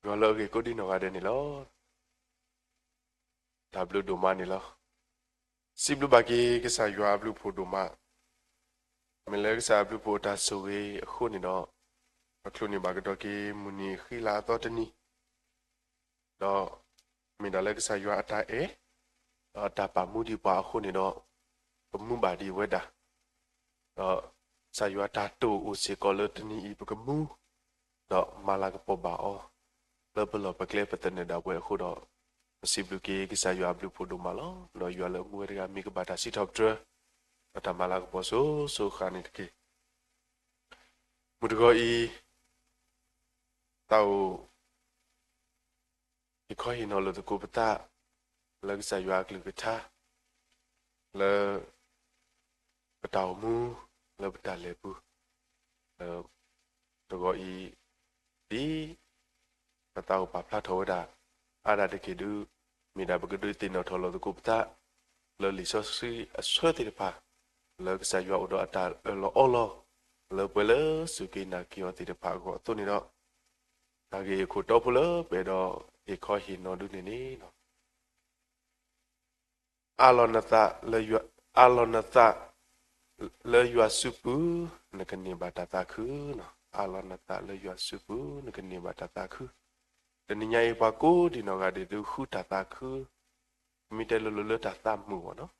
ယွၤလၢအဂ့ၤကိးဒံနီၢ်ဂၤဒဲးန့ၣ်လီၤ. တၢ်ဘျုးဒိၣ်မးန့ၣ်လီၤ. စံးဘျုးဘၣ်က့ၤကစၢ်ယွၤအဘျုးဖှိၣ်ဒိၣ်မး, မ့ၢ်လၢကစၢ်အဘျုးဖှိၣ်အတၢ်ဆိၣ်ဂ့ၤအဃိန့ၣ်ဒီး, ပချုးန့ၢ်ဘၣ်ကဒီးက့ၤမုၢ်နံၤဃံလၤအသီတနံၤ ဒီးမ့ၢ်ဒၣ်လၢကစၢ်ယွၤအတၢ်အဲၣ်, ဒီးအတၢ်ပာ်မူဒံးပှၤအဃိန့ၣ်ဒီး, ပမူဘၣ်ဒံးဝဲဒၣ်, ဒီးကစၢ်ယွၤတၢ်တိာ်အိၣ်စ့ၢ်ကီးလၢတနံၤအံၤပကမူ, ဒီးမၤလၤကပီၤဘၣ်အီၤ, လၢပလီၢ်ပကျဲပသနၢၣ်ဒၣ်ဝဲအဃိဒီး, ပစံးဘျုးက့ၤကစၢ်ယွၤအဘျုးဖှိၣ်ဒိၣ်မးလီၤ. ဒီးယွၤလၢအမူဝဲတဂၤမ့ၢ်ကဘၣ်တၢ်စံးထီၣ်ပတြၢၤ, ဒီးတၢ်မၤလၤကပီၤစိၤစိၤဃၣ်န့ၣ်တက့ၢ်. မုၢ်တဂီၤအံၤ, သးအိၣ် ဟ့ၣ်ခီဟ့ၣ်နီၤလိာ်သကိးပသး လၢကစၢ်ယွၤအကလုၢ်ကထါ, လၢပတၢ်အိၣ်မူ, လၢပတၢ်လဲၤပူၤ, လၢတဂီၤအံၤ, ဒ်ပသးအိၣ်ပာ်ဖျါထီၣ်ဝဲဒၣ် အါဒၣ်တက့ၢ်ဒုး, မ့ၢ်ဒၣ်ပကဒုးသ့ၣ်နီၣ်ထီၣ်လိာ်သကိးပသး လၢလံာ်စီဆှံအဆၢသ့ၣ်တဖၣ်, လၢကစၢ်ယွၤအိၣ်ဒီးအတၢ်အၢၣ်လီၤအီလီၤ, လၢပှဲၤလၢစူၢ်က့ၤနာ်က့ၤအီၤသ့ၣ်တဖၣ်အဂီၢ်အသိးန့ၣ်ဒီး, တၢ်ဂ့ၢ်အခိၣ်တီဖိလၢပအဲၣ်ဒိးဟ့ၣ်ခီဟ့ၣ်နီၤဒုးန့ၣ်န့ၣ် အၢၣ်လီၤနသးလၢယွၤ, အၢၣ်လီၤနသးလၢယွၤစုပူၤ, နကန့ၢ်ဘၣ်တၢ်သးခုနီၤ. အၢၣ်လီၤနသးလၢယွၤစုပူၤ, နကန့ၢ်ဘၣ်တၢ်သးခု. တနံၤညါအံၤပှၤကိးဒံနီၢ်ဂၤဒဲးဒုးဃုတၢ်သးခု, ပမ့ၢ်တဲလိၤလိၤလၢတၢ်သးမုာ်အဂီၢ်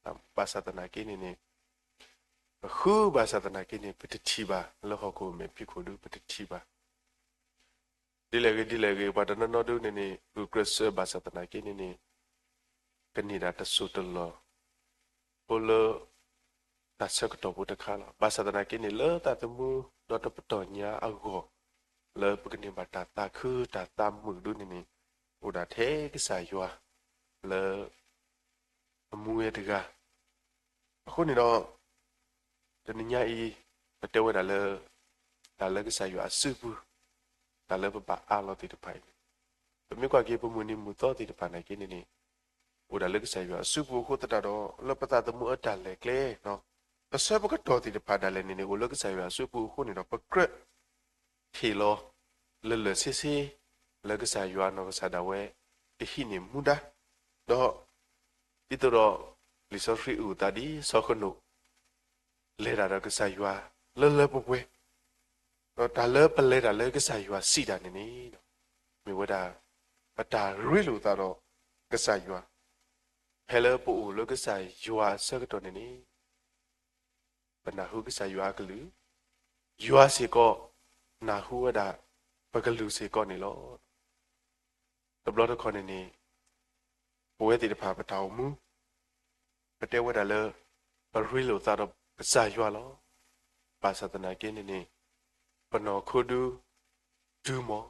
နီၤ. ဘၣ်ဆၣ်သနာ်က့န့ၣ်န့ၣ်, ပဃုဘၣ်ဆၣ်သနာ်က့န့ၣ် ပတထံၣ်ဘၣ်, လၢဟီၣ်ခိၣ်မဲာ်ဖံးခိၣ်ဒုး ပတထံၣ်ဘၣ်. ဒ်လဲၣ်ဂ့ၤဒ်လဲၣ်ဂ့ၤ ပှၤတနီၤနီၤဒုးန့ၣ်န့ၣ် ဂုာ်ကျဲးစၢးဘၣ်ဆၣ်သနာ်က့န့ၣ်န့ၣ်, ကန့ၢ်ဒၣ်တစိၢ်တလီၢ် အိၣ်လၢတၢ်ဆၢကတီၢ်ဖိတခါလီၤ. ဘၣ်ဆၣ်သနာ်က့န့ၣ် လၢသးသမူဒီးတပတီၢ်ညါအဂီၢ်, လၢပကန့ၢ်ဘၣ်တၢ်သးခုတၢ်သးမုာ်ဒုးန့ၣ်န့ၣ်, အိၣ်ဒၣ်ထဲကစၢ်ယွၤလၢ အမူဝဲတဂၤ. အဃိန့ၣ်ဒီး, တနံၤညါအံၤ, ပတဲဝဲဒၣ်လၢ တၢ်လၢကစၢ်ယွၤအစုပူၤ, တၢ်လၢပဘၣ်အၢၣ်လီၤသ့ၣ်တဖၣ်အံၤန့ၣ်, ပမ့ၢ်ကွၢ်က့ၤပမုၢ်နံၤမုၢ်သီသ့ၣ်တဖၣ်နာ်က့န့ၣ်န့ၣ်, အိၣ်ဒၣ်လၢကစၢ်ယွၤအစုပူၤအဃိသတးဒီး လၢပသးသမူအတၢ်လဲၤကျဲ, ပဆၢပကတီၢ်သ့ၣ်တဖၣ်ဒၣ်လဲာ်န့ၣ်န့ၣ် အိၣ်လၢကစၢ်ယွၤအစုပူၤအဃိန့ၣ်ဒီး ပကြၢး ဟ့ၣ်လီၤ လၢလၢာ်ဆ့ဆ့ လၢကစၢ်ယွၤအနီၢ်ကစၢ်ဒၣ်ဝဲ ကဟံးန့ၢ်မူဒါ, ဒီး ဒ်သိးဒီး လံာ်စီဆှံအုၣ်သးဒ်စီၤဃနိၣ် လဲၤတၢ်ဒီးကစၢ်ယွၤ လၢလၢပှဲၤပှဲၤ, ဒီးတၢ်လၢပလဲၤတၢ်လၢကစၢ်ယွၤစံးတၢ်န့ၣ်န့ၣ်, မ့ၢ်ဝဲဒၣ် ပတၢ်ရ့လိာ်သးဒီးကစၢ်ယွၤ, ဖဲလၢပအိၣ်လၢကစၢ်ယွၤအဆၢကတီၢ်န့ၣ်န့ၣ် ပနၢ်ဟူကစၢ်ယွၤအကလုၢ်, ယွၤစ့ၢ်ကီး နၢ်ဟူဝဲဒၣ် ပကလုၢ်စ့ၢ်ကီးန့ၣ်လီၤ. တဘျီတခီၣ်န့ၣ်န့ၣ်, ပဝဲသ့ၣ်တဖၣ်ပတၢ်အိၣ်မူ, ပတဲဝဲဒၣ်လၢ ပရ့လိာ်သးဒီးကစၢ်ယွၤလီၤ. ဘၣ်ဆၣ်သနာ်က့န့ၣ်န့ၣ်, ပနီၢ်ခိဒု တုၤမီၤ,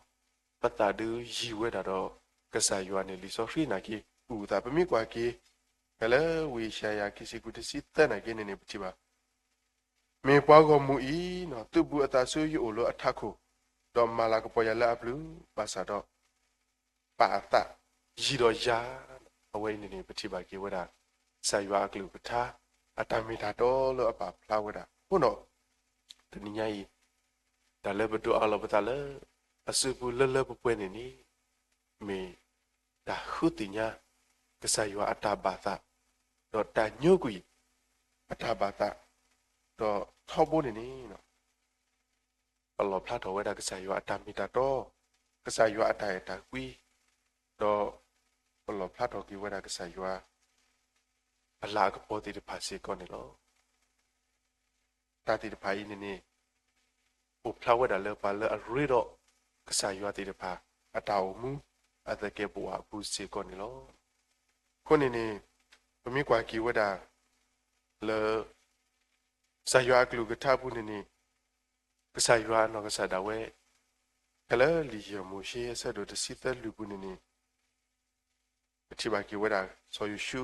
ပသးဒုယံၤဝဲဒၣ်ဒီးကစၢ်ယွၤန့ၣ် လံာ်စီဆှံနာ်က့ အုၣ်သး ပမ့ၢ်ကွၢ်က့ၤ ဖဲလၢဝံယၡါယၤခံဆံဃုတဆံသၢနာ်က့န့ၣ်န့ၣ် ပထံၣ်ဘၣ် မ့ၢ်ပှၤဂီၢ်မုၢ်အံၤ, သုးဘူးအသးဆူယအိၣ်လၢအထးခိၣ်, ဒီးမၤလၤကပီၤယၤလၢအဘျုး, ဘၣ်ဆၣ်ဒီး ပာ်အသးယံၤဒီးယၤ, အဝဲအံၤန့ၣ်န့ၣ် ပထံၣ်ဘၣ်က့ၤဝဲဒၣ် ကစၢ်ယွၤအကလုၢ်ကထါ အတၢ်မ့ၢ်တၢ်တီလၢအပာ်ဖျါဝဲဒၣ်. အဃိဒီး တနံၤညါအံၤ, တၢ်လၢပဒိးအးလီၤပသးလၢ အစုပူၤလၢလၢပှဲၤပှဲၤန့ၣ်န့ၣ်, မ့ၢ်တၢ်ဃုသ့ၣ်ညါ ကစၢ်ယွၤအတၢ်ဘၣ်သး, ဒီးတၢ်ညိကွံာ်အတၢ်ဘၣ်သး, ဒီးထီဘိန့ၣ်န့ၣ် ပလီၣ်ဖျါထီၣ်ဝဲဒၣ်ကစၢ်ယွၤအတၢ်မ့ၢ်တၢ်တီ, ကစၢ်ယွၤအတၢ်အဲၣ်တၢ်ကွံ, ဒီးပလီၣ်ဖျါထီၣ်က့ၤဝဲဒၣ်ကစၢ်ယွၤ အလၤအကပီၤသ့ၣ်တဖၣ်စ့ၢ်ကီးန့ၣ်လီၤ. တၢ်သ့ၣ်တဖၣ်အံၤန့ၣ်န့ၣ် အိၣ်ဖျါဝဲဒၣ်လၢပှၤလၢအရ့ဒီးကစၢ်ယွၤသ့ၣ်တဖၣ် အတၢ်အိၣ်မူ အသကဲးပဝးအပူၤစ့ၢ်ကီးန့ၣ်လီၤ. အဃိန့ၣ်န့ၣ် ပမ့ၢ်ကွၢ်က့ၤဝဲဒၣ်လၢ ကစၢ်ယွၤအကလုၢ်ကထါအပူၤန့ၣ်န့ၣ်, ကစၢ်ယွၤအနီၢ်ကစၢ်ဒၣ်ဝဲ ဖဲလၢလံာ်ယဲၢ်မိၤၡ့အဆၢဒိၣ်တဆံသၢလွံၢ်ပူၤန့ၣ်န့ၣ်, ပထံၣ်ဘၣ်က့ၤဝဲဒၣ်စီၤယိၤၡူ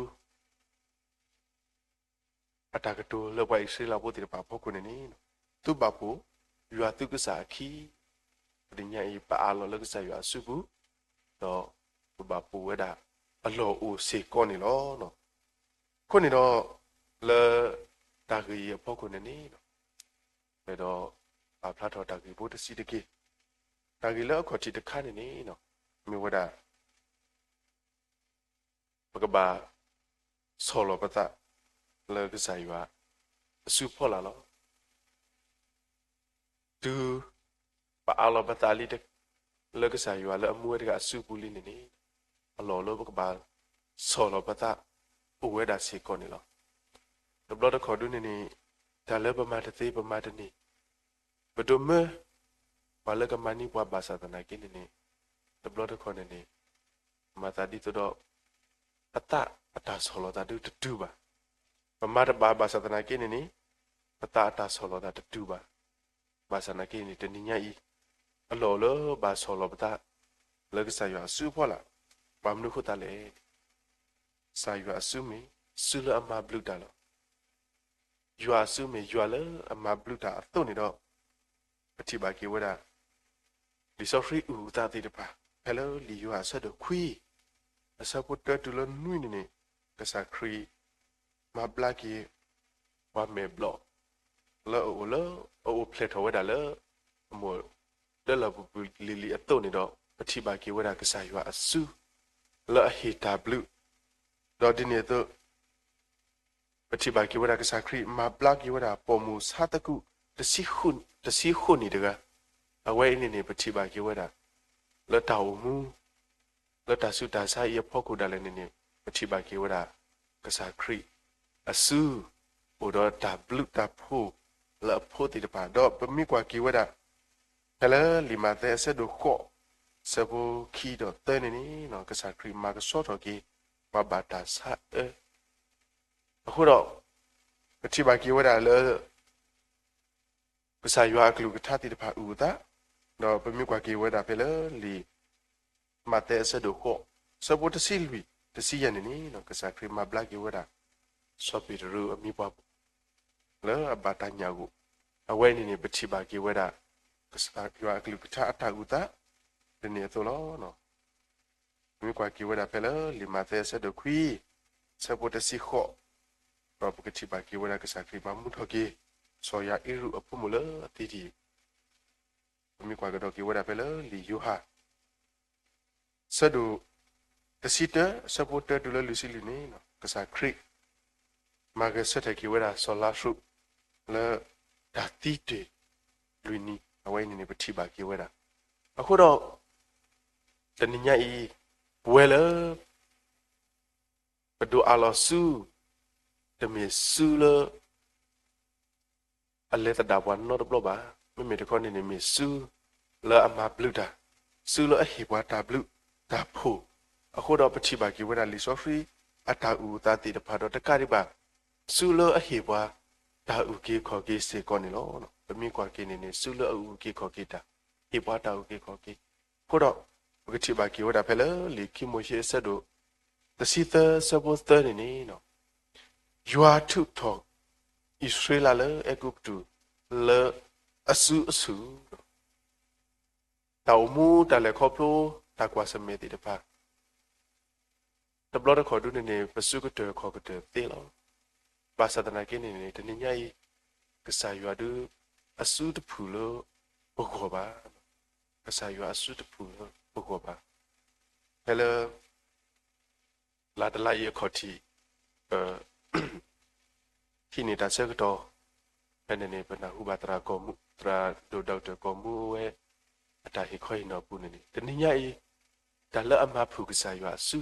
အတၢ်ကတိၤလၢပှၤအံၣ်စရ့လးဖိသ့ၣ်တဖၣ်အဖီခိၣ်န့ၣ်န့ၣ်, သုဘၣ်ပိာ်ယွၤသုကစၢ်အခံ, တနံၤညါအံၤ ပအးလီၤလၢကစၢ်ယွၤအစုပူၤ, ဒီးပဘၣ်ပိာ်ဝဲဒၣ်အလီၢ်အိၣ်စ့ၢ်ကီးန့ၣ်လီၤ. အဃိန့ၣ်ဒီး လၢတၢ်ဂ့ၢ်အံၤအဖီခိၣ်န့ၣ်န့ၣ်, ပအဲၣ်ဒိးပာ်ဖျါထီၣ်တၢ်ဂ့ၢ်ဖိတဆံးတက့ၢ်. တၢ်ဂ့ၢ်လၢအခီၣ်ထံးတခါန့ၣ်န့ၣ် မ့ၢ်ဝဲဒၣ် ပကဘၣ်ဆီၣ်လီၤပသး လၢကစၢ်ယွၤအစုဖီလာ်လီၤ. တုၤပအးလီၤပသးလံ လၢကစၢ်ယွၤလၢအမူဝဲတဂၤအစုပူၤလံန့ၣ်န့ၣ် အလီၢ်လၢပကဘၣ်ဆီၣ်လီၤပသး အိၣ်ဝဲဒၣ်စ့ၢ်ကီးန့ၣ်လီၤ. တဘျီတခီၣ်ဒုန့ၣ်န့ၣ် တၢ်လၢပမၤတသ့ပမၤတန့ၢ် ပဒိးမၢ ပှၤလၢကမၤန့ၢ်ပှၤဘၣ်ဆၣ်သနာ်က့န့ၣ်န့ၣ် တဘျီတခီၣ်န့ၣ်န့ၣ် မၤသးဒ်သိးဒီး ပသးအတၢ်ဆီၣ်လီၤသးဒုတတုၤဘၣ်. ပမၤတဘၣ်ဘၣ်ဆၣ်သနာ်က့န့ၣ်န့ၣ် ပသးအတၢ်ဆီၣ်လီၤသးတတုၤဘၣ်. ဘၣ်ဆၣ်သနာ်က့န့ၣ် တနံၤညါအံၤ အလီၢ်လၢဘၣ်ဆီၣ်လီၤပသး လၢကစၢ်ယွၤအစုအဖီလာ် ဘၣ်မနုၤအဃိသတးလဲၣ်. ကစၢ်ယွၤအစုမ့ၢ် စုလၢအမၤဘျုးတၢ်လီၤ. ယွၤအစုမ့ၢ်ယွၤလၢအမၤဘျုးတၢ်အသိးန့ၣ်ဒီး ပထံၣ်ဘၣ်က့ၤဝဲဒၣ် လံာ်စီဆှံအုၣ်အသးသ့ၣ်တဖၣ် ဖဲလၢလံာ်ယိၤဟၣ်အဆၢဒိၣ်ခွံ အဆၢဖိတၢတုၤလၢနွံန့ၣ်န့ၣ် ကစၢ်ခရံာ် မၤဘျါက့ၤ ပှၤမဲာ်ဘျီၣ် လၢအအိၣ်လၢ အအိၣ်ဖျဲၣ်ထီၣ်ဝဲဒၣ်လၢ အမိၢ်တၢ်လီၢ်ပူၤပူၤလံၤလံၤအသိးန့ၣ်ဒီး ပထံၣ်ဘၣ်က့ၤဝဲဒၣ်ကစၢ်ယွၤအစု လၢအဟ့ၣ်တၢ်ဘျုး ဒီးဒ်န့ၣ်အသိး ပထံၣ်ဘၣ်က့ၤဝဲဒၣ်ကစၢ်ခရံာ် မၤဘျါက့ၤဝဲဒၣ်ပိာ်မုၣ်ဆါသကုၤ တဆံဃိးနံၣ်တဂၤ, အဝဲအံၤန့ၣ်န့ၣ် ပထံၣ်ဘၣ်က့ၤဝဲဒၣ် လၢတၢ်အိၣ်မူ လၢတၢ်ဆူးတၢ်ဆါအံၤအဖီခိၣ်ဒၣ်လဲာ်န့ၣ်န့ၣ် ပထံၣ်ဘၣ်က့ၤဝဲဒၣ် ကစၢ်ခရံာ်အစု အိၣ်ဒီးတၢ်ဘျုးတၢ်ဖှိၣ်လၢအဖိသ့ၣ်တဖၣ်, ဒီးပမ့ၢ်ကွၢ်က့ၤဝဲဒၣ် ဖဲလၢလံာ်မးသဲအဆၢဒိၣ်ဃိး ဆၢဖိခံဒီးသၢန့ၣ်န့ၣ် ကစၢ်ခရံာ်မၤကဆှီထီၣ်က့ၤ ပှၤဘၣ်တၢ်ဆါအၢ အဃိဒီး ပထံၣ်ဘၣ်က့ၤဝဲဒၣ်လၢ ကစၢ်ယွၤအကလုၢ်ကထါသ့ၣ်တဖၣ်အုၣ်အသး, ဒီးပမ့ၢ်ကွၢ်က့ၤဝဲဒၣ်ဖဲလၢလံာ်မးသဲအဆၢဒိၣ်ဃိး ဆၢဖိတဆံလွံၢ် တဆံယဲၢ်န့ၣ်န့ၣ် ကစၢ်ခရံာ်မၤဘျါက့ၤဝဲဒၣ် စီၤပ့းတရူးအမံၤပှၢ် လၢအဘၣ်တၢ်ညၣ်ဂိၣ်, အဝဲန့ၣ်န့ၣ် ပထံၣ်ဘၣ်က့ၤဝဲဒၣ် ကစၢ်ယွၤအကလုၢ်ကထါအတၢ်အုၣ်သး ဒ်န့ၣ်အသိးလီၤ. ပမ့ၢ်ကွၢ်က့ၤဝဲဒၣ်ဖဲလၢလံာ်မးသဲအဆၢဒိၣ်ခွံ ဆၢဖိတဆံဃိး, ဒီးပကထံၣ်ဘၣ်က့ၤဝဲဒၣ်ကစၢ်ခရံာ်မၤမူထီၣ်က့ၤ စီၤယၤအံရူးအဖိမုၣ်လၢအသံတယုၢ်, ပမ့ၢ်ကွၢ်ကဒီးက့ၤဝဲဒၣ်ဖဲလၢလံာ်ယိၤဟၣ် ဆၢဒိၣ်တဆံတၢ ဆၢဖိတၢတုၤလၢလွံၢ်ဆံလွံၢ်န့ၣ် ကစၢ်ခရံာ် မၤဂဲၤဆၢထၢၣ်က့ၤဝဲဒၣ်စီၤလါရူး လၢတၢ်သံတ့ၢ်လွံၢ်နံၤ အဝဲအံၤန့ၣ်န့ၣ် ပထံၣ်ဘၣ်က့ၤဝဲဒၣ်. အဃိဒီး တနံၤညါအံၤ ပဝဲလၢ ပဒိးအးလီၤစု တမ့ၢ်စုလၢ အလဲၤသဒၣ်ပှၤနီတဘျီဘၣ်. မ့မ့ၢ်တခီန့ၣ်န့ၣ် မ့ၢ်စုလၢအမၤဘျုးတၢ်, စုလၢအဟ့ၣ်ပှၤတၢ်ဘျုးတၢ်ဖှိၣ်, အဃိဒီးပထံၣ်ဘၣ်က့ၤဝဲဒၣ်လံာ်စီဆှံအတၢ်အုၣ်အသးသ့ၣ်တဖၣ်ဒီးတကးဒံးဘၣ် စုလၢအဟ့ၣ်ပှၤတၢ်အုၣ်က့ၤခီၣ်က့ၤစ့ၢ်ကီးန့ၣ်လီၤ. ပမ့ၢ်ကွၢ်က့ၤန့ၣ်န့ၣ် စုလၢအအုၣ်က့ၤခီၣ်က့ၤတၢ်, ဟ့ၣ်ပှၤတၢ်အုၣ်က့ၤခီၣ်က့ၤ, အဃိဒီး ပကထံၣ်ဘၣ်က့ၤဝဲဒၣ်ဖဲလၢလံာ်ခံမိၤၡ့အဆၢဒိၣ် တဆံသၢ ဆၢဖိသၢန့ၣ်န့ၣ် ယွၤထုးထီၣ်အံၣ်စရ့လးလၢအဲၤကူပတူး လၢအစုအဆူၣ်, တၢ်အိၣ်မူတၢ်လဲၤခီဖျိ တၢ်ကွၢ်ဆၢၣ်မဲာ်သ့ၣ်တဖၣ် တဘျီတခီၣ်ဒုန့ၣ်န့ၣ် ပစုကတၢၢ်ခီၣ်ကတၢၢ်သ့လီၤ. ဘၣ်ဆၣ်သနာ်က့န့ၣ်န့ၣ် တနံၤညါအံၤ ကစၢ်ယွၤဒုး အစုတဖုၣ်လၢပဂီၢ်ဘၣ်, ကစၢ်ယွၤအစုတဖုၣ်လၢပဂီၢ်ဘၣ်. ဖဲလၢ လါတလါအံၤအခီၣ်ထံး ဟံးန့ၢ်တၢ်ဆၢကတီၢ် ဖဲန့ၣ်န့ၣ် ပနၢ်ဟူဘၣ်သရၣ်ကီၢ်မူ သရၣ်ဒိၣ် ဒီကတၢၢ် ကီၢ်မူဝဲ အတၢ်ဟ့ၣ်ခီဟ့ၣ်နီၤအပူၤန့ၣ်န့ၣ် တနံၤညါအံၤ တၢ်လၢအမၤဖုၣ်ကစၢ်ယွၤအစု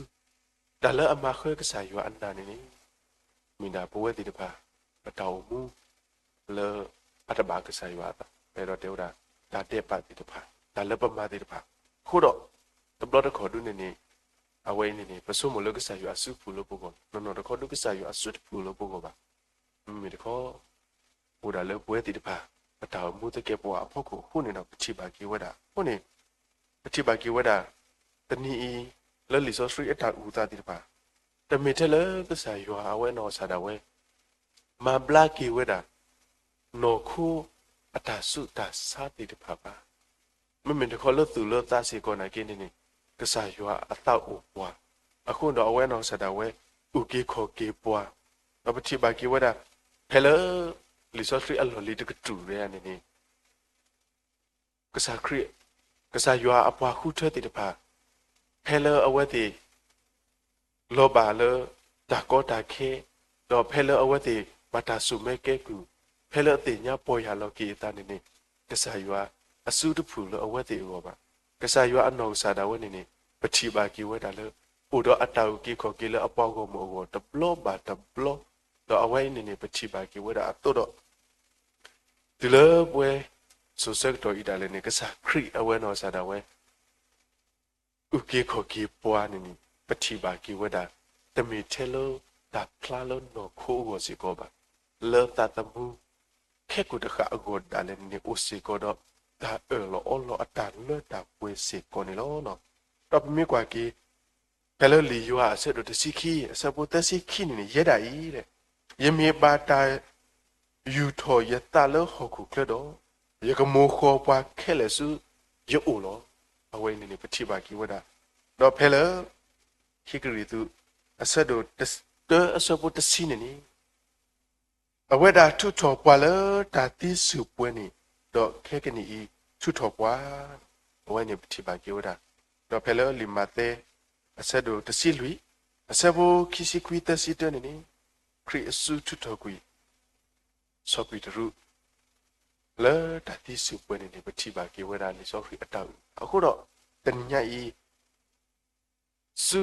တၢ်လၢအမၤဃၢကစၢ်ယွၤအနၢ်န့ၣ်န့ၣ် မ့ၢ်ဒၣ်ပဝဲသ့ၣ်တဖၣ် ပတၢ်အိၣ်မူ လၢအတဘၣ်ကစၢ်ယွၤအသး ပအဲၣ်ဒိးတဲဝဲဒၣ် တၢ်ဒဲးဘးသ့ၣ်တဖၣ် တၢ်လၢပမၤသ့ၣ်တဖၣ် အဃိဒီး တဘျီတခီၣ်ဒုန့ၣ်န့ၣ် အဝဲအံၤန့ၣ်န့ၣ် ပဆိကမိၣ်လၢကစၢ်ယွၤအစုတဖုၣ်လၢပဂီၢ်, နီၢ်နီၢ်တခီဒုကစၢ်ယွၤအစုတဖုၣ်လၢပဂီၢ်ဘၣ်. မ့မ့ၢ်တခီ အိၣ်ဒၣ်လၢပဝဲသ့ၣ်တဖၣ် ပတၢ်အိၣ်မူသကဲးပဝးအဖီခိၣ်အဃိန့ၣ်ဒီး ပထံၣ်ဘၣ်က့ၤဝဲဒၣ် အဃိန့ၣ် ပထံၣ်ဘၣ်က့ၤဝဲဒၣ် တနံၤအံၤ လၢလံာ်စီဆှံအတၢ်အုၣ်သးသ့ၣ်တဖၣ် တမ့ၢ်ထဲလၢကစၢ်ယွၤအဝဲနီၢ်ကစၢ်ဒၣ်ဝဲ မၤဘျါက့ၤဝဲဒၣ် နီၢ်ခိအတၢ်ဆူးတၢ်ဆါသ့ၣ်တဖၣ်ဘၣ်. မ့မ့ၢ်တခီလၢသူၣ်လၢသးစ့ၢ်ကီးနာ်က့န့ၣ်န့ၣ် ကစၢ်ယွၤအသးအိၣ်ပှၤ, အဃိဒီးအဝဲနီၢ်ကစၢ်ဒၣ်ဝဲ အုၣ်က့ၤခီၣ်က့ၤပှၤ, ဒီးပထံၣ်ဘၣ်က့ၤဝဲဒၣ် ဖဲလၢ လံာ်စီဆှံအလီၢ်လံၤတကတြူၢ်ဝဲန့ၣ်န့ၣ် ကစၢ်ခရံာ် ကစၢ်ယွၤအပှၤဃုထၢသ့ၣ်တဖၣ် ဖဲလၢအဝဲသ့ၣ် လီၤဘၣ်လၢတၢ်ကီတၢ်ခဲ, ဒီးဖဲလၢအဝဲသ့ၣ်ဘၣ်တၢ်စိာ်မၢကဲကုၢ်, ဖဲလၢအသ့ၣ်ညါပီၢ်ယၢ်လီၤက့ၤအသးန့ၣ်န့ၣ်, ကစၢ်ယွၤအစုတဖုၣ်လၢအဝဲသ့ၣ်အဂီၢ်ဘၣ်. ကစၢ်ယွၤအနီၢ်ကစၢ်ဒၣ်ဝဲန့ၣ်န့ၣ် ပထံၣ်ဘၣ်က့ၤဝဲဒၣ်လၢ အိၣ်ဒီးအတၢ်အုၣ်က့ၤခီၣ်က့ၤလၢအပှၤဂီၢ်မုၢ်အဂီၢ်တဘျီဘၣ်တဘျီ, ဒီးအဝဲအံၤန့ၣ်န့ၣ် ပထံၣ်ဘၣ်က့ၤဝဲဒၣ်အသိးဒီး တုၤလၢပဝဲစိၤဆၢကတီၢ်အံၤဒၣ်လဲာ်န့ၣ် ကစၢ်ခရံာ်အဝဲနီၢ်ကစၢ်ဒၣ်ဝဲ အုၣ်က့ၤခီၣ်က့ၤပှၤန့ၣ်န့ၣ် ပထံၣ်ဘၣ်က့ၤဝဲဒၣ် တမ့ၢ်ထဲလၢတၢ်ဖျါလၢနီၢ်ခိအဂီၢ်စ့ၢ်ကီးဘၣ်, လၢသးသမူ ခဲကိာ်တဃၣ်အဂီၢ်ဒၣ်လဲာ်န့ၣ်န့ၣ် အိၣ်စ့ၢ်ကီးဒီး တၢ်အၢၣ်လီၤအီလီၤအတၢ်လၢတၢ်ပှဲၤစ့ၢ်ကီးန့ၣ်လီၤ. ဒီးပမ့ၢ်ကွၢ်က့ၤ ဖဲလၢလံာ်ယိၤဟၣ်အဆၢဒိၣ်တဆံခံ အဆၢဖိသၢဆံခံန့ၣ်န့ၣ် ယဲဒၣ်အံၤ, ယမ့ၢ်ဘၣ်တၢ် ယူာ်ထီၣ်ယသးလၢဟီၣ်ခိၣ်ချၢဒီး, ယကမိၢ်ဃီၤပှၤခဲလၢာ်ဆူယအိၣ်လီၤ. အဝဲအံၤန့ၣ်န့ၣ် ပထံၣ်ဘၣ်က့ၤဝဲဒၣ်, ဒီးဖဲလၢ ခံကရံၣ်သူး အဆၢဒိၣ်တၢ အဆၢဖိတဆံန့ၣ်န့ၣ်, အဝဲဒၣ်ထုးထီၣ်ပှၤလၢတၢ်သံစူၢ်ပှဲၤန့ၣ်, ဒီးခဲကနံၣ်အံၤထုးထီၣ်ပှၤ, အဝဲန့ၣ်ပထံၣ်ဘၣ်က့ၤဝဲဒၣ်, ဒီးဖဲလၢလံာ်မးသဲ အဆၢဒိၣ်တဆံလွံၢ် အဆၢဖိခံဆံခွံသၢဆံတၢန့ၣ်န့ၣ်, ခရံာ်အစုထုးထီၣ်ကွံာ် စီၤပ့းတရူး လၢတၢ်သံစူၢ်ပှဲၤန့ၣ်န့ၣ် ပထံၣ်ဘၣ်က့ၤဝဲဒၣ်လံာ်စီဆှံအတၢ်အုၣ်, အဃိဒီး တနံၤညါအံၤ စု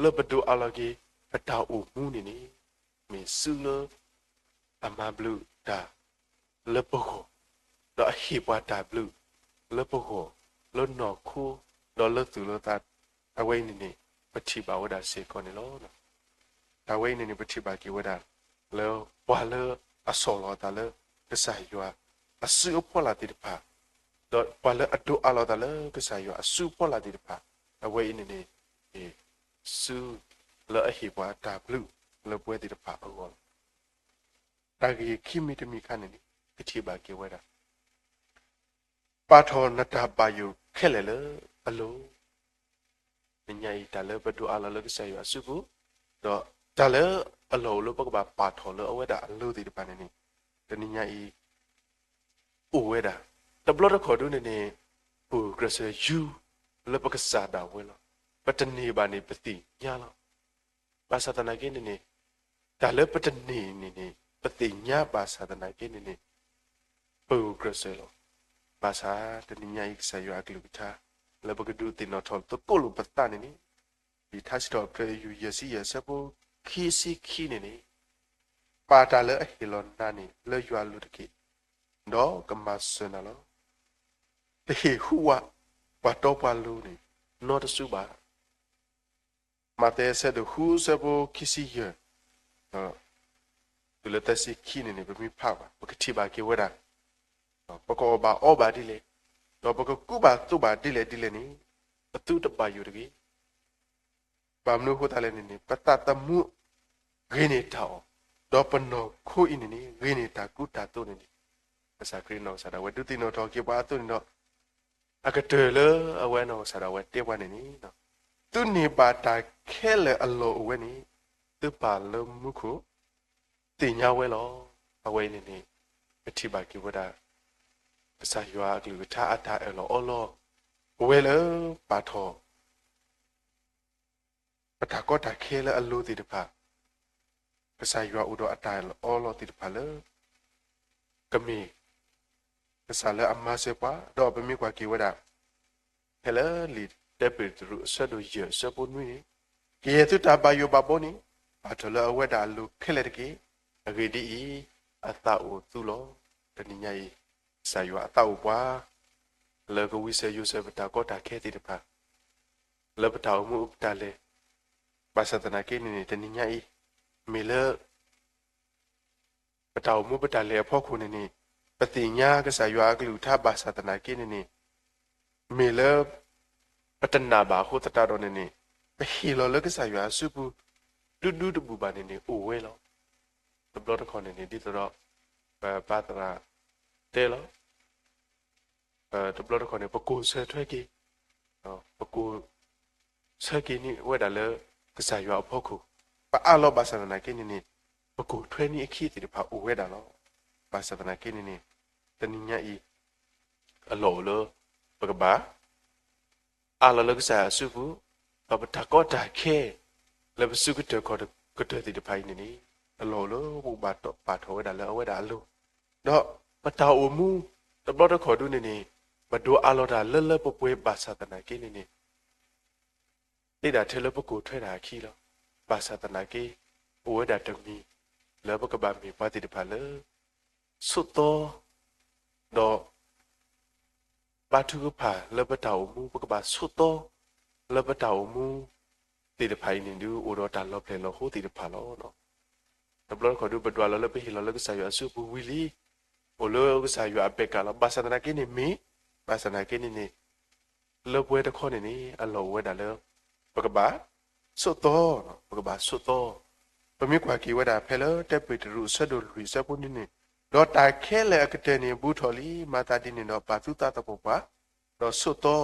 လၢပဒိးအးလီၤက့ၤ ပတၢ်အိၣ်မူန့ၣ်န့ၣ် မ့ၢ်စုလၢ အမၤဘျုးတၢ်လၢပဂီၢ်, ဒီးအဟ့ၣ်ပှၤတၢ်ဘျုးလၢပဂီၢ်, လၢနီၢ်ခိ, ဒီးလၢသူၣ်လၢသး, အဝဲအံၤန့ၣ်န့ၣ် ပထံၣ်ဘၣ်ဝဲဒၣ်စ့ၢ်ကီးန့ၣ်လီၤ. တၢ်ဝဲအံၤန့ၣ်န့ၣ် ပထံၣ်ဘၣ်က့ၤဝဲဒၣ် လၢပှၤလၢအဆီၣ်လီၤအသးလၢ ကစၢ်ယွၤအစုအဖီလာ်သ့ၣ်တဖၣ်, ဒီးပှၤလၢအဒိးအးလီၤသးလၢကစၢ်ယွၤအစုအဖီလာ်သ့ၣ်တဖၣ်, အဝဲအံၤန့ၣ်န့ၣ် စုလၢအဟ့ၣ်ပှၤတၢ်ဘျုးလၢပဝဲသ့ၣ်တဖၣ်အဂီၢ်လီၤ. တၢ်ဂ့ၢ်ခံမံၤတမံၤခါန့ၣ်န့ၣ် ကထံၣ်ဘၣ်က့ၤဝဲဒၣ် ပာ်ထီၣ်နတၢ်ဘၣ်ယိၣ်ခဲလၢာ်လၢအလိၤ, တနံၤညါအံၤ တၢ်လၢပဒိးအးလီၤလၢကစၢ်ယွၤအစုပူၤ, ဒီးတၢ်လၢအလီၢ်အိၣ်လၢပကဘၣ်ပာ်ထီၣ်လၢအဝဲဒၣ်အလိၤသ့ၣ်တဖၣ်န့ၣ်န့ၣ်, တနံၤညါအံၤ အိၣ်ဝဲဒၣ်, တဘျီတခီၣ်ဒုန့ၣ်န့ၣ် ပဂုာ်ကျဲးစၢးယူၤလၢပကစၢ်ဒၣ်ဝဲလီၤ. ပတန့ၢ်ဘၣ်န့ၣ် ပသ့ၣ်ညါလီၤ. ဘၣ်ဆၣ်သနာ်က့န့ၣ်န့ၣ်, တၢ်လၢပတန့ၢ်န့ၣ်န့ၣ် ပသ့ၣ်ညါဘၣ်ဆၣ်သနာ်က့န့ၣ်န့ၣ် ပဂုာ်ကျဲးစၢးလီၤ. ဘၣ်ဆၣ်တနံၤညါအံၤ ကစၢ်ယွၤအကလုၢ်ကထါ လၢပကဒုးသ့ၣ်နီၣ်ထီၣ်သကိးလိာ်ပသးန့ၣ်န့ၣ်, လံာ်ထါစံးထီၣ်ပတြၢၤ ယူၢ်ယဲၢ်ဆံယဲၢ် အဆၢဖိခံဆံခံန့ၣ်န့ၣ်, ပာ်တၢ်လၢအဟ့ၣ်လီၤနၤန့ၣ် လၢယွၤအလိၤတက့ၢ်, ဒီးကမၤစၢၤနၤလီၤ. တဟ့ၣ်ဟူးဝးပှၤတီပှၤလိၤန့ၣ် နီတစုဘၣ်. မးသဲအဆၢဒိၣ်ဃု အဆၢဖိခံဆံယဲၢ် တုၤလၢသၢဆံခံန့ၣ်န့ၣ် ပမ့ၢ်ဖးဘၣ် ပကထံၣ်ဘၣ်က့ၤဝဲဒၣ် ပကအီၣ်ဘၣ်အီဘၣ်ဒ်လဲၣ်, ဒီးပကကူဘၣ်သိးဘၣ်ဒ်လဲၣ်ဒ်လဲၣ်န့ၣ် ပသုတဘၣ်ယိၣ်တဂ့ၤ. ဘၣ်မနုၤအဃိသတးလဲၣ်န့ၣ်န့ၣ် ပသးသမူဂ့ၤန့ၢ်တၢ်အီၣ်, ဒီးပနီၢ်ခိအံၤန့ၣ်န့ၣ် ဂ့ၤန့ၢ်တၢ်ကူတၢ်သိးန့ၣ်န့ၣ်, ကစၢ်ခရံာ်နီၢ်ကစၢ်ဒၣ်ဝဲ ဒုးသ့ၣ်နီၣ်ထီၣ်က့ၤပှၤအသိးန့ၣ်ဒီး အကတၢၢ်လၢအဝဲနီၢ်ကစၢ်ဒၣ်ဝဲတဲပှၤန့ၣ်န့ၣ်, သုန့ၢ်ဘၣ်တၢ်ခဲလၢာ်အလီၢ်အိၣ်ဝဲန့ၣ် သုပၢ်လၢမူခိၣ်သ့ၣ်ညါဝဲလီၤ. အဝဲအံၤန့ၣ်န့ၣ် ပထံၣ်ဘၣ်က့ၤဝဲဒၣ် ကစၢ်ယွၤအကလုၢ်ကထါအတၢ်အၢၣ်လီၤအီလီၤ ပဝဲလၢပာ်ထီၣ် ပတၢ်ကီတၢ်ခဲလၢအလိၤသ့ၣ်တဖၣ်, ကစၢ်ယွၤအိၣ်ဒီးအတၢ်အၢၣ်လီၤအီလီၤသ့ၣ်တဖၣ်လၢ ကမ့ၢ်ကစၢ်လၢအမၤစၢၤပှၤ, ဒီးပမ့ၢ်ကွၢ်က့ၤဝဲဒၣ် ဖဲလၢလံာ်တၢပ့းတရူးအဆၢဒိၣ်ယဲၢ်အဆၢဖိနွံန့ၣ်, ကယဲၢ်သုတၢ်ဘၣ်ယိၣ်ဘၣ်ဘီန့ၣ် ပာ်ထီၣ်လၢအဝဲဒၣ်အလိၤခဲလၢာ်တက့ၢ်. အဂ့ၢ်ဒ်အံၤ, အသးအိၣ်သုလီၤ. တနံၤညါအံၤ ကစၢ်ယွၤအသးအိၣ်ပှၤ လၢကဝံစဲယိးစဲပတၢ်ကီတၢ်ခဲသ့ၣ်တဖၣ် လၢပတၢ်အိၣ်မူပတၢ်လဲၤ, ဘၣ်ဆၣ်သနာ်က့န့ၣ်န့ၣ် တနံၤညါအံၤ မ့ၢ်လၢ ပတၢ်အိၣ်မူပတၢ်လဲၤအဖီခိၣ်န့ၣ်န့ၣ် ပသ့ၣ်ညါကစၢ်ယွၤအကလုၢ်ကထါဘၣ်ဆၣ်သနာ်က့န့ၣ်န့ၣ် မ့ၢ်လၢ ပတနာ်ဘၣ်အဃိသတးဒီးန့ၣ်န့ၣ် ပဟ့ၣ်လီၤလၢကစၢ်ယွၤအစုပူၤ ဒူဒူတဘူၣ်ဘၣ်န့ၣ်န့ၣ် အိၣ်ဝဲလီၤ. တဘျီတခီၣ်န့ၣ်န့ၣ် ဒ်သိးဒီး ပဘၣ်သရၣ်တဲလီၤ တဘျီတခီၣ်န့ၣ် ပကိၢ်ဆၢထွဲက့ၤ, ပကိၢ်ဆၢက့ၤန့ၢ်ဝဲဒၣ်လၢ ကစၢ်ယွၤအဖီခိၣ်, ပအးလီၤဘၣ်ဆၣ်သနာ်က့န့ၣ်န့ၣ် ပကိၢ်ထွဲန့ၢ်အခံသ့ၣ်တဖၣ်အိၣ်ဝဲဒၣ်လီၤ. ဘၣ်ဆၣ်သနာ်က့န့ၣ်န့ၣ် တနံၤညါအံၤ အလီၢ်အိၣ်လၢ ပကဘၣ် အးလီၤလၢကစၢ်ယွၤအစုပူၤ, ဒီးပတၢ်ကီတၢ်ခဲ လၢပစုကတၢၢ်ခီၣ်ကတၢၢ်သ့ၣ်တဖၣ်အံၤန့ၣ်န့ၣ် အလီၢ်အိၣ်လၢပကဘၣ်ပာ်ထီၣ်ဝဲဒၣ်လၢအဝဲဒၣ်အလိၤ, ဒီးပတၢ်အိၣ်မူ တဘျီတခီၣ်ဒုန့ၣ်န့ၣ် ပဒိးအးလီၤတၢ်လၢလၢပှဲၤပှဲၤဘၣ်ဆၣ်သနာ်က့န့ၣ်န့ၣ် သ့ဒၣ်ထဲလၢပကိၢ်ထွဲတၢ်အခံလီၤ. ဘၣ်ဆၣ်သနာ်က့ အိၣ်ဝဲဒၣ်တမံၤ လၢပကဘၣ်မ့ၢ်ပှၤသ့ၣ်တဖၣ်လၢ ဆိးသီ ဒီး ဘါထုကဖၣ်လၢပတၢ်အိၣ်မူ ပကဘၣ်ဆိးသီ လၢပတၢ်အိၣ်မူ သ့ၣ်တဖၣ်အံၤန့ၣ်ဒုး အိၣ်ဒီးတၢ်လီၤဖျဲၣ်လီၤဟိသ့ၣ်တဖၣ်လီၤ. တဘျီတခီၣ်ဒုး ပဒွးလီၤလၢပဟ့ၣ်လီၤလၢကစၢ်ယွၤအစုပူၤဝံၤလံ, အိၣ်လၢကစၢ်ယွၤအဘဲၣ်ကးလီၤ. ဘၣ်ဆၣ်သနာ်က့န့ၣ်မ့ၢ်, ဘၣ်ဆၣ်သနာ်က့န့ၣ်န့ၣ် လၢပှဲၤတခီန့ၣ်န့ၣ် အလီၢ်အိၣ်ဝဲဒၣ်လၢ ပကဘၣ်ဆိးသီ, ပကဘၣ်ဆိးသီ. ပမ့ၢ်ကွၢ်က့ၤဝဲဒၣ်ဖဲလၢ တၢပ့းတရူးအဆၢဒိၣ်လွံၢ်အဆၢဖိနွံန့ၣ်, ဒီးတၢ်ခဲလၢာ်အကတၢၢ်န့ၣ် ဘူးထီၣ်လံ, မၤသးဒ်န့ၣ်ဒီး ပာ်သုသးသပှၢ်ပှၢ်, ဒီးဆိးသီ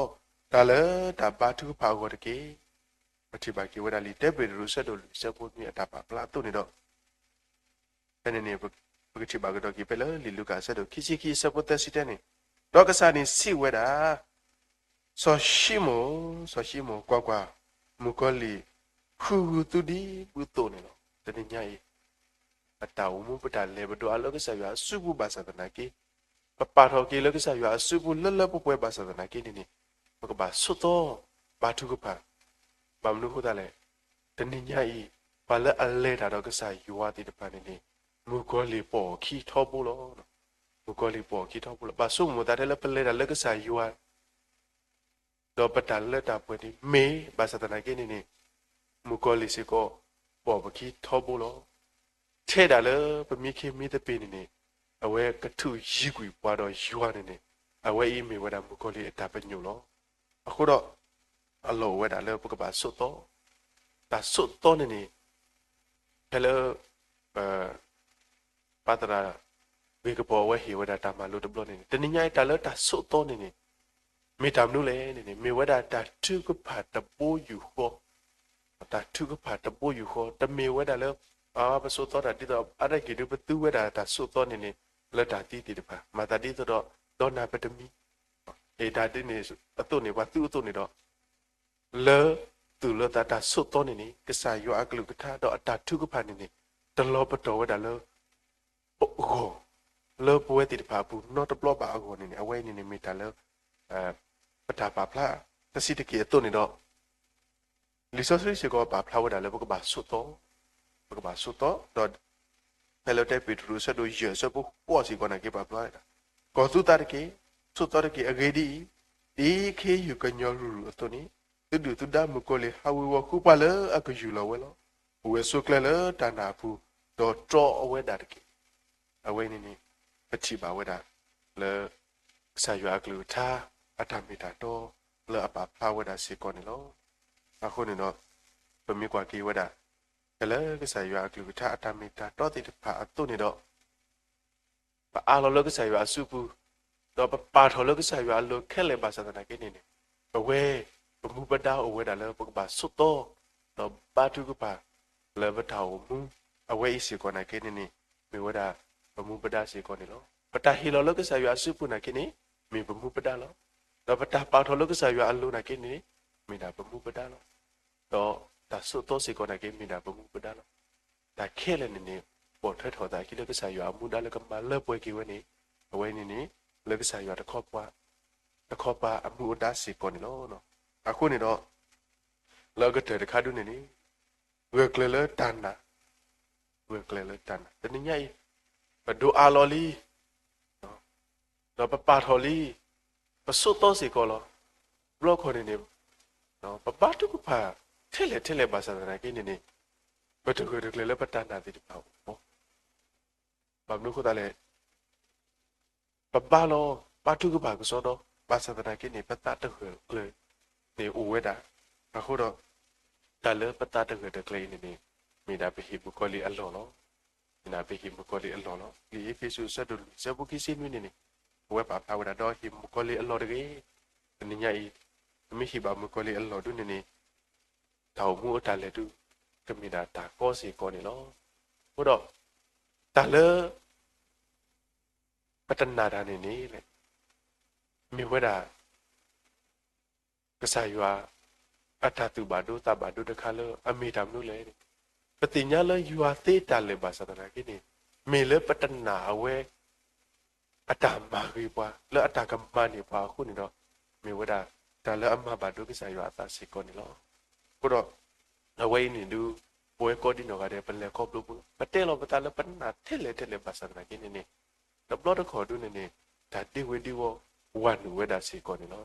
တၢ်လၢတၢ်ဘါထုကဖၣ်အဂီၢ်တက့ၢ်. ပထံၣ်ဘၣ်က့ၤဝဲဒၣ်လံ တၢပ့းတရူးအဆၢဒိၣ်လွံၢ်အဆၢဖိနွံအတၢ်ပာ်ဖျါအသိးန့ၣ်ဒီး ဖဲန့ၣ်န့ၣ် ပကထံၣ်ဘၣ်ကဒီးက့ၤဖဲလၢ လံာ်လူၤကၣ်အဆၢဒိၣ်ခံဆံခံအဆၢဖိသၢဆံတၢန့ၣ်, ဒီးကစၢ်န့ၣ်စံးဝဲဒၣ်, စီၤၡံမိၣ်, စီၤၡံမိၣ်, ကွၢ်ကွၢ်, မုၣ်ကီၤလံၢ်ဃုဂုာ်သုဒ်ဘူၣ်သိးန့ၣ်လီၤ. တနံၤညါအံၤ ပတၢ်အိၣ်မူပတၢ်လဲၤ ပဒိးအးလၢကစၢ်ယွၤအစုပူၤဘၣ်ဆၣ်သနာ်က့, ပပာ်ထီၣ်က့ၤလၢကစၢ်ယွၤအစုပူၤလၢလၢပှဲၤပှဲၤဘၣ်ဆၣ်သနာ်က့န့ၣ်န့ၣ်, ပကဘၣ်ဆိးသီ ဘါထုကဖၣ်. ဘၣ်မနုၤအဃိသတးလဲၣ်, တနံၤညါအံၤ ပှၤလၢအလဲၤတၢ်ဒီးကစၢ်ယွၤသ့ၣ်တဖၣ်န့ၣ်န့ၣ် မုၣ်ကီၤလံၢ်ပိာ်အခံထီဘိလီၤ. မုၣ်ကီၤလံၢ်ပိာ်အခံထီဘိလီၤ. ပဘၣ်ဆိကမိၣ်သးထဲလၢပလဲၤတၢ်လၢကစၢ်ယွၤ ဒီးပတၢ်လၢတၢ်ပှဲၤန့ၣ်မ့ၢ်ဘၣ်ဆၣ်သနာ်က့န့ၣ်န့ၣ်, မုၣ်ကီၤလံၢ်စ့ၢ်ကီး ပိာ်ပခံထီဘိလီၤ. ထဲဒၣ်လၢပမ့ၢ်ခ့မ့ၢ်သပ့ၤန့ၣ်န့ၣ်, အဝဲကထုးယံၤကွံာ်ပှၤဒီးယွၤန့ၣ်န့ၣ်, အဝဲအံၤမ့ၢ်ဝဲဒၣ်မုၣ်ကီၤလံၢ်အတၢ်ပညိၣ်လီၤ. အဃိဒီး အလီၢ်အိၣ်ဝဲဒၣ်လၢပကဘၣ်ဆိးသီ, တၢ်ဆိးသီန့ၣ်န့ၣ် ဖဲလၢ ပ ပၢ်သရၣ် ဂ့ၤကပီၤအဝဲဟ့ၣ်ဝဲဒၣ်တၢ်မၤလိတဘျီန့ၣ်န့ၣ်, တနံၤညါအံၤတၢ်လၢတၢ်ဆိးသီန့ၣ်န့ၣ် မ့ၢ်တၢ်မနုၤလဲၣ်န့ၣ်န့ၣ်, မ့ၢ်ဝဲဒၣ်တၢ်ထုကဖၣ်တဘိယူၢ်ဃီ, တၢ်ထုကဖၣ်တဘိယူၢ်ဃီ, တမ့ၢ်ဝဲဒၣ်လၢ ပဆိးသီတၢ်ဒ်သိး အါတက့ၢ်ဒုး ပသူဝဲဒၣ်တၢ်ဆိးသီန့ၣ်န့ၣ် လၢတၢ်သံသ့ၣ်တဖၣ်, မၤသးဒ်သိးဒီး ဒီးနၢ်ပတမံၤ အ့ၣ်တၢ်ဒ်န့ၣ်အသိးန့ၣ် ပှၤသူအသိးန့ၣ်ဒီး လၢသူၣ်လၢသးတၢ်ဆိးသီန့ၣ်န့ၣ် ကစၢ်ယွၤအကလုၢ်ကထါဒီးအတၢ်ထုကဖၣ်န့ၣ်န့ၣ် တလီၤပတီၢ်ဝဲဒၣ်လၢ ပဂီၢ် လၢပဝဲသ့ၣ်တဖၣ်အပူၤနီတဘျီဘၣ်အဂီၢ်န့ၣ်န့ၣ် အဝဲအံၤန့ၣ်န့ၣ်မ့ၢ်တၢ်လၢ ပတၢ်ပာ်ဖျါ တဆံးတက့ၢ်အသိးန့ၣ်ဒီး လံာ်စီဆှံစ့ၢ်ကီးပာ်ဖျါဝဲဒၣ်လၢပကဘၣ်ဆိးသီ, ပကဘၣ်ဆိးသီ, ဒီး ဖဲလၢတၢပ့းတရူးအဆၢဒိၣ်ယဲၢ်အဆၢဖိဃိးစ့ၢ်ကီးန့ၣ်က့ၤပာ်ဖျါဝဲဒၣ်, ကီၤသူသးတက့ၢ်, ဆိးသီတက့ၢ်, အဂ့ၢ်ဒ်အံၤ, ဒ်ခ့ယုၢ်ကညီၤရုၢ်ရုၢ်အသိးန့ၣ်, သုဒုၣ်သုဒါမုၣ်ကီၤလံၢ်ဟးဝ့ၤဝီၤဃုပှၤလၢအကယူၢ်လီၤဝဲလီၤ. အိၣ်ဝဲဆိးကျၢၤလၢတၢ်နာ်အပူၤ, ဒီးတြီအဝဲဒၣ်တက့ၢ်. အဝဲန့ၣ်န့ၣ် ပထံၣ်ဘၣ်ဝဲဒၣ်လၢ ကစၢ်ယွၤအကလုၢ်ကထါ အတၢ်မ့ၢ်တၢ်တီ လၢအပာ်ဖျါဝဲဒၣ်စ့ၢ်ကီးန့ၣ်လီၤ. အဃိန့ၣ်ဒီး ပမ့ၢ်ကွၢ်က့ၤဝဲဒၣ် ဖဲလၢကစၢ်ယွၤအကလုၢ်ကထါအတၢ်မ့ၢ်တၢ်တီသ့ၣ်တဖၣ်အသိးန့ၣ်ဒီး ပအးလီၤလၢကစၢ်ယွၤအစုပူၤ, ဒီးပပာ်ထီၣ်လၢကစၢ်ယွၤအလိၤခဲလၢာ်ဘၣ်ဆၣ်သနာ်က့န့ၣ်န့ၣ်, ပဝဲ ပမူပဒါအိၣ်ဝဲဒၣ်လၢပကဘၣ်ဆိးသီ, ဒီးဘါထုကဖၣ် လၢပတၢ်အိၣ်မူ အဝဲအံၤစ့ၢ်ကီးနာ်က့န့ၣ်န့ၣ် မ့ၢ်ဝဲဒၣ် ပမူပဒါစ့ၢ်ကီးန့ၣ်လီၤ. ပတၢ်ဟ့ၣ်လီၤလၢကစၢ်ယွၤအစုပူၤနာ်က့န့ၣ် မ့ၢ်ပမူပဒါလီၤ. ဒီးပတၢ်ပာ်ထီၣ်လၢကစၢ်ယွၤအလိၤနာ်က့န့ၣ် မ့ၢ်ဒၣ်ပမူပဒါလီၤ. ဒီးတၢ်ဆိးသီစ့ၢ်ကီးနာ်က့ မ့ၢ်ဒၣ်ပမူပဒါလီၤ. တၢ်ခဲလၢာ်န့ၣ်န့ၣ် ပိာ်ထွဲထီၣ်သးအခံလၢကစၢ်ယွၤအမူဒါလၢကမၤလၢပှဲၤက့ၤဝဲန့ၣ်, အဝဲန့ၣ်န့ၣ် လၢကစၢ်ယွၤတခီပၤ တခီပၤအမူအဒါစ့ၢ်ကီးန့ၣ်လီၤ. အဃိန့ၣ်ဒီး လၢအကတၢၢ်တခါဒ်န့ၣ်န့ၣ် ဂၢၢ်ကျၢၤလၢတၢ်နာ်, ဂၢၢ်ကျၢၤလၢတၢ်နာ် တနံၤညါအံၤ ပဒိးအးလီၤလံ ဒီးပပာ်ထီၣ်လံ, ပဆိးသီစ့ၢ်ကီးလီၤ. ဘျီခီန့ၣ်န့ၣ် ပဘါထုကဖၣ်ထဲလဲၣ်ထဲလဲၣ်ဘၣ်ဆၣ်သနာ်က့န့ၣ်န့ၣ် ပတဂၢၢ်တကျၢၤလၢပတၢ်နာ်သ့ၣ်တဖၣ်အဂီၢ်, ဘၣ်မနုၤအဃိသတးလဲၣ် ပဘါလီၤ ဘါထုကဖၣ်ကစီဒီ ဘၣ်ဆၣ်သနာ်က့န့ၣ် ပသးတဂၢၢ်တကျၢၤန့ၣ်အိၣ်ဝဲဒၣ်. အဃိဒီး တၢ်လၢပသးတဂၢၢ်တကျၢၤအံၤန့ၣ်န့ၣ် မ့ၢ်ဒၣ်ပဟ့ၣ်မုၣ်ကီၤလံၢ်အလီၢ်လီၤ. မ့ၢ်ဒၣ်ပဟ့ၣ်မုၣ်ကီၤလံၢ်အလီၢ်လီၤ. လံာ်အ့းဖ့းစူးအဆၢဒိၣ်လွံၢ်အဆၢဖိခံဆံနွံန့ၣ်န့ၣ် အဝဲပာ်ဖျါဝဲဒၣ်ဒီးဟ့ၣ်မုၣ်ကီၤလံၢ်အလီၢ်တဂ့ၤ. တနံၤညါအံၤ ပမ့ၢ်ဟ့ၣ်ဘၣ်မုၣ်ကီၤလံၢ်အလီၢ်ဒ်န့ၣ်န့ၣ် တၢ်အိၣ်မူအတၢ်လဲၤဒုး ကမ့ၢ်ဒၣ်တၢ်ကီစ့ၢ်ကီးန့ၣ်လီၤ. အဃိဒီး တၢ်လၢ ပတနာ်တၢ်န့ၣ်န့ၣ် မ့ၢ်ဝဲဒၣ် ကစၢ်ယွၤအတၢ်သူၣ်ဘၣ်ဒိသးဘၣ်ဒိတခါလၢအမ့ၢ်တၢ်မနုၤလဲၣ်န့ၣ်, ပသ့ၣ်ညါလၢယွၤသ့တၢ်လၢာ်ဘၣ်ဆၣ်သနာ်က့န့ၣ်, မ့ၢ်လၢပတနာ်အဝဲ အတၢ်မၤဂ့ၤပှၤ လၢအတၢ်ကမၤန့ၢ်ပှၤအဃိန့ၣ်ဒီး, မ့ၢ်ဝဲဒၣ်တၢ်လၢအမၤဘၣ်ဒိကစၢ်ယွၤအသးစ့ၢ်ကီးန့ၣ်လီၤ. အဃိဒီး အဝဲအံၤန့ၣ်ဒုး ပဝဲကိးဒံနီၢ်ဂၤဒဲး ပလဲၤခီဖျိပူၤလီၤ. ပတဲလီၤပသးလၢပနာ်ထဲလဲၣ်ထဲလဲၣ်ဘၣ်ဆၣ်သနာ်က့န့ၣ်န့ၣ်, တဘျီတခီၣ်ဒုးန့ၣ်န့ၣ် တၢ်ဒ့ဝဲဒ့ဝီဝၤနုာ်ဝဲဒၣ်စ့ၢ်ကီးန့ၣ်လီၤ.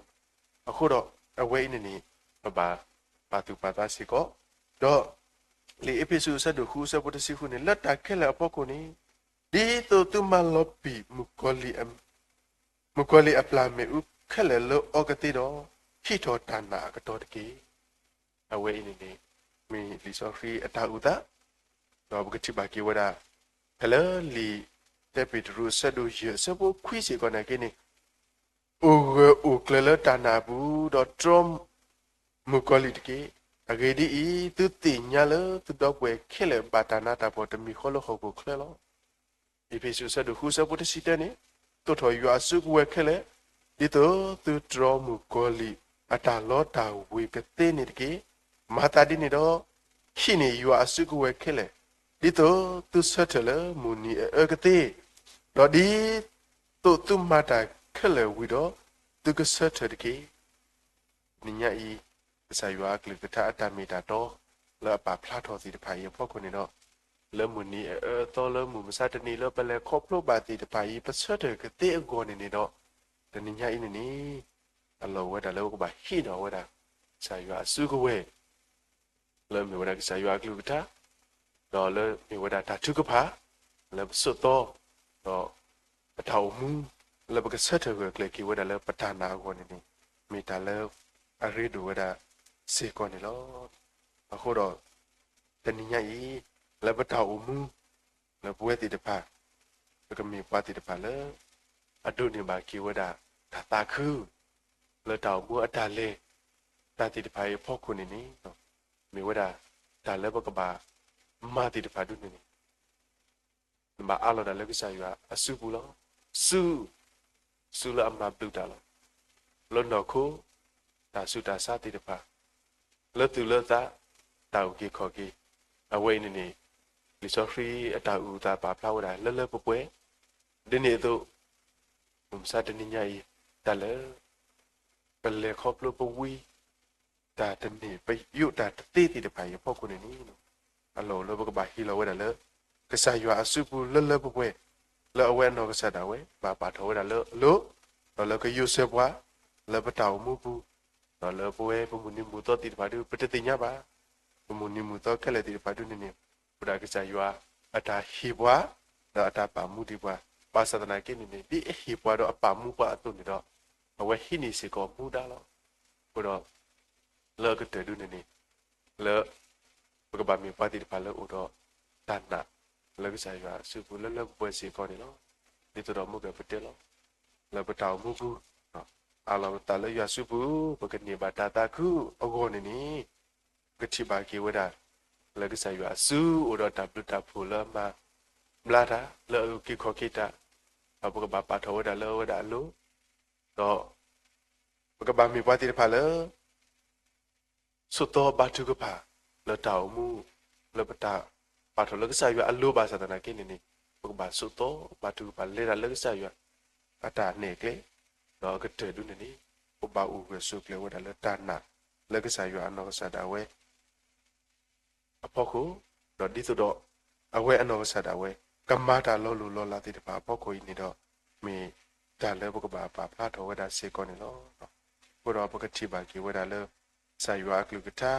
အဃိဒီး အဝဲအံၤန့ၣ်န့ၣ် ပဘၣ်ပာ်သူၣ်ပာ်သးစ့ၢ်ကီး, ဒီး လံာ်အ့းဖ့းစူးအဆၢဒိၣ်ဃုအဆၢဖိတဆံဃုန့ၣ်, လၢတၢ်ခဲလၢာ်အဖီခိၣ်န့ၣ်, ဒ်သိးသုမၤလီၤပံာ် မုၣ်ကီၤလံၢ်အပျၢ်မ့ၣ်အူခဲလၢာ်လၢအီကသ့ဒီး, ဟံးထီၣ်တၢ်နာ်အကတီၢ်တက့ၢ်. အဝဲအံၤန့ၣ်န့ၣ် မ့ၢ်လံာ်စီဆှံအတၢ်အုၣ်သး, ဒီးပကထံၣ်ဘၣ်က့ၤဝဲဒၣ် ဖဲလၢလံာ်တၢပ့းတရူးအဆၢဒိၣ်ယဲၢ်အဆၢဖိခွံစ့ၢ်ကီးနာ်က့န့ၣ်, အိၣ်ဂၢၢ်အိၣ်ကျၢၤလၢတၢ်နာ်အပူၤ, ဒီးတြီ မုၣ်ကီၤလံၢ်တက့ၢ်. အဂ့ၢ်ဒ်အံၤ, သုသ့ၣ်ညါလၢသုဒီပုၢ်ဝဲၢ်ခဲလၢာ်ဘၣ်တၢ်နးတၢ်ဖှီၣ်တမံၤဃီလၢဟီၣ်ခိၣ်ချၢလီၤ. အ့းဖ့းစူးအဆၢဒိၣ်ဃုအဆၢဖိတဆံတၢန့ၣ်, သိးထီၣ်ယွၤအစုကဝဲၤခဲလၢာ်, ဒ်သိးသုတြီမုၣ်ကီၤလံၢ်အတၢ်လီတၢ်ဝ့ၤကသ့န့ၣ်တက့ၢ်. မၤသးဒ်န့ၣ်ဒီး, ဟံးန့ၢ်ယွၤအစုကဝဲၤခဲလၢာ်, ဒ်သိးသုဆၢထၢၣ်လၢမုၢ်နံၤအအၢကသ့, ဒီးဒ်သိးသုမၤတၢ်ခဲလၢာ်ဝံၤဒီး, သုကဆၢထၢၣ်တက့ၢ်. တနံၤညါအံၤ, ကစၢ်ယွၤအကလုၢ်ကထါအတၢ်မ့ၢ်တၢ်တီ လၢအပာ်ဖျါထီၣ်သ့ၣ်တဖၣ်အံၤအဖီခိၣ်န့ၣ်ဒီး, လၢမုၢ်နံၤအအၢအသီလၢမုၢ်မဆါတနံၤလၢပလဲၤခီဖျိဘၣ်သ့ၣ်တဖၣ်အံၤ ပဆၢထၢၣ်ကသ့အဂီၢ်န့ၣ်န့ၣ်ဒီး, တနံၤညါအံၤန့ၣ်န့ၣ်, အလီၢ်ဝဲဒၣ်လၢပကဘၣ်ဟံးန့ၢ်ဝဲဒၣ် ကစၢ်ယွၤအစုကဝဲၤ လၢအမ့ၢ်ဝဲဒၣ်ကစၢ်ယွၤအကလုၢ်ကထါ, ဒီးလၢမ့ၢ်ဝဲဒၣ်တၢ်ထုကဖၣ်, လၢပဆိးသီ, ဒီးပတၢ်အိၣ်မူ, လၢပကဆၢထၢၣ်ဂၢၢ်ကျၢၤက့ၤဝဲဒၣ်လၢပတၢ်နာ်အဂီၢ်န့ၣ်န့ၣ်, မ့ၢ်တၢ်လၢအရ့ဒိၣ်ဝဲဒၣ်စ့ၢ်ကီးန့ၣ်လီၤ. အဃိဒီး, တနံၤညါအံၤ, လၢပတၢ်အိၣ်မူ, လၢပဝဲသ့ၣ်တဖၣ်, ပကမ့ၢ်ပှၤသ့ၣ်တဖၣ်လၢ အဒိးန့ၢ်ဘၣ်က့ၤဝဲဒၣ် တၢ်သးခု လၢတၢ်အိၣ်မူအတၢ်လဲၤ တၢ်သ့ၣ်တဖၣ်အံၤအဖီခိၣ်န့ၣ်န့ၣ်, မ့ၢ်ဝဲဒၣ် တၢ်လၢပကဘၣ်မၤသ့ၣ်တဖၣ်ဒ်န့ၣ်န့ၣ်, နဘၣ်အးလီၤတၢ်လၢကစၢ်ယွၤအစုပူၤလီၤ. စု, စုလၢအမၤဘျုးတၢ်လီၤ. လၢနီၢ်ခိ, တၢ်ဆူးတၢ်ဆါသ့ၣ်တဖၣ်, လၢသူၣ်လၢသး, တၢ်အုၣ်က့ၤခီၣ်က့ၤ, အဝဲအံၤန့ၣ်န့ၣ်, လံာ်စီဆှံအတၢ်အုၣ်သးပာ်ဖျါဝဲဒၣ်လၢလၢပှဲၤပှဲၤ, ဒ်န့ၣ်အသိး, မုၢ်မဆါတနံၤညါအံၤ, တၢ်လၢ ပလဲၤခီဖျိပဝံ တၢ်တန့ၢ်ပယိးတၢ်တသ့သ့ၣ်တဖၣ်အံၤအဖီခိၣ်န့ၣ်န့ၣ်, အလီၢ်အိၣ်လၢပကဘၣ်ဟ့ၣ်လီၤဝဲဒၣ်လၢ ကစၢ်ယွၤအစုပူၤလၢလၢပှဲၤပှဲၤ, လၢအဝဲအနီၢ်ကစၢ်ဒၣ်ဝဲ ဘၣ်ပာ်ထီၣ်ဝဲဒၣ်လၢအလိၤ, ဒီးလၢကယိးစဲးပှၤ လၢပတၢ်အိၣ်မူပူၤ, ဒီးလၢပဝဲပမုၢ်နံၤမုၢ်သီသ့ၣ်တဖၣ်ဒုး ပတသ့ၣ်ညါဘၣ်. ပမုၢ်နံၤမုၢ်သီခဲလၢာ်သ့ၣ်တဖၣ်ဒုးန့ၣ်န့ၣ်, အိၣ်ဒၣ်ကစၢ်ယွၤအတၢ်ဟ့ၣ်ပှၤ, ဒီးအတၢ်ပာ်မူဒံးပှၤ, ဘၣ်ဆၣ်သနာ်က့န့ၣ်န့ၣ် ဒ်အဟ့ၣ်ပှၤဒီးအပာ်မူပှၤအသိးန့ၣ်ဒီး, အဝဲဟံးန့ၢ်စ့ၢ်ကီးမူဒါလီၤ. အဃိဒီး လၢအကတၢၢ်ဒုးန့ၣ်န့ၣ်, လၢ ပကဘၣ်မ့ၢ်ပှၤသ့ၣ်တဖၣ်လၢအိၣ်ဒီးတၢ်နာ် လၢကစၢ်ယွၤအစုပူၤလၢလၢပှဲၤပှဲၤစ့ၢ်ကီးန့ၣ်လီၤ. ဒ်သိးဒီးမုၢ်ကပတဲလီၤ, လၢပတၢ်အိၣ်မူပူၤ, အးလီၤပသးလၢယွၤစုပူၤ ပကန့ၢ်ဘၣ်တၢ်သးခုအဂီၢ်န့ၣ်န့ၣ်, ပကထံၣ်ဘၣ်က့ၤဝဲဒၣ် လၢကစၢ်ယွၤအစုအိၣ်ဒီးတၢ်ဘျုးတၢ်ဖှိၣ်လၢအမၤဘျါတၢ် လၢအအုၣ်က့ၤခီၣ်က့ၤတၢ်, ဒီးပကဘၣ်ပာ်ထီၣ်ဝဲဒၣ်လၢအဝဲဒၣ်အလိၤ, ဒီး ပကဘၣ်မ့ၢ်ပှၤသ့ၣ်တဖၣ်လၢ ဆိးသီဘါထုကဖၣ် လၢတၢ်အိၣ်မူ, လၢပတၢ်ပာ်ထီၣ်လၢကစၢ်ယွၤအလိၤဘၣ်ဆၣ်သနာ်က့န့ၣ်န့ၣ်, ပကဘၣ်ဆိးသီဘါထုကဖၣ်လဲၤတၢ်လၢကစၢ်ယွၤ အတၢ်နဲၣ်ကျဲ, ဒီးအကတၢၢ်ဒုးန့ၣ်န့ၣ်, ပဘၣ်အိၣ်ဂၢၢ်ဆိးကျၢၤဝဲဒၣ်လၢတၢ်နာ် လၢကစၢ်ယွၤအနီၢ်ကစၢ်ဒၣ်ဝဲ အဖီခိၣ်, ဒီးဒ်သိးဒီး အဝဲအနီၢ်ကစၢ်ဒၣ်ဝဲ ကမၤတၢ်လီၤလိၢ်လီၤလးသ့ၣ်တဖၣ်အဖီခိၣ်အံၤန့ၣ်ဒီး, မ့ၢ်တၢ်လၢပကဘၣ်ပာ်ဖျါထီၣ်ဝဲဒၣ်စ့ၢ်ကီးန့ၣ်လီၤ. အဃိဒီးပကထံၣ်ဘၣ်က့ၤဝဲဒၣ်လၢ ကစၢ်ယွၤအကလုၢ်ကထါ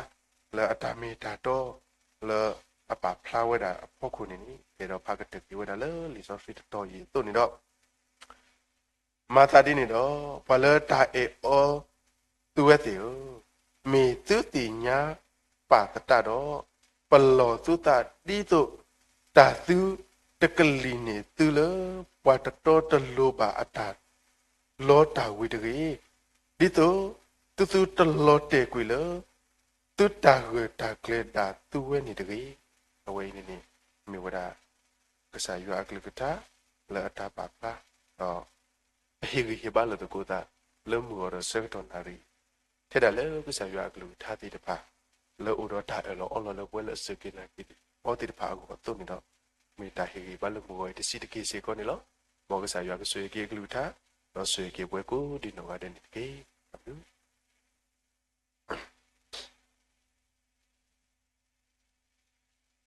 လၢအတၢ်မ့ၢ်တၢ်တီ လၢအပာ်ဖျါဝဲဒၣ်အဖီခိၣ်န့ၣ်န့ၣ်, အဲၣ်ဒိးဖးကတၢၢ်က့ၤဝဲဒၣ်လၢလံာ်စီဆှံတတီၤအံၤအသိးန့ၣ်ဒီး မၤသးဒ်န့ၣ်ဒီး, ပှၤလၢတၢ်အဲၣ်အီသုဝဲသ့ၣ်ဧၢ, မ့ၢ်သုသ့ၣ်ညါပာ်သတးဒီး, ပလီၢ်သုသးဒ်သိးတၢ်သုတကလံၤန့ၢ်သုလၢ ပှၤတတီတလိၤဘၣ်အတၢ်လီတၢ်ဝ့ၤတဂ့ၤ, ဒ်သိးသုသုတလီၤတဲာ်ကွံာ်လၢ သုတၢ်ဂၢၢ်တၢ်ကျၢၤဒၣ်သုဝဲန့ၣ်တဂ့ၤ. အဝဲအံၤန့ၣ်န့ၣ် မ့ၢ်ဝဲဒၣ် ကစၢ်ယွၤအကလုၢ်ကထါ လၢအတၢ်ပာ်ဖျါ ဒီး အဟ့ၣ်ဂံၢ်ဟ့ၣ်ဘါလိာ်သကိးသး လၢမုၢ်ဂီၤဒီးဆၢကတီၢ်နၣ်ရံၣ် ထဲဒၣ်လၢကစၢ်ယွၤအကလုၢ်ကထါသ့ၣ်တဖၣ် လၢအိၣ်ဒီးတၢ်အၢၣ်လီၤအီလီၤလၢပဝဲလၢအစူၢ်က့ၤနာ်က့ၤအီၤသ့ၣ်တဖၣ်အဂီၢ်အသိးန့ၣ်ဒီး, မ့ၢ်တၢ်ဟ့ၣ်ဂံၢ်ဘါလၢမုၢ်ဂီၤအံၤတဆံးတက့ၢ်စ့ၢ်ကီးန့ၣ်လီၤ. မ်ကစၢ်ယွၤကဆိၣ်ဂ့ၤက့ၤအကလုၢ်ကထါ, ဒီးဆိၣ်ဂ့ၤက့ၤပဝဲကိးဒံနီၢ်ဂၤဒဲးန့ၣ်တက့ၢ်.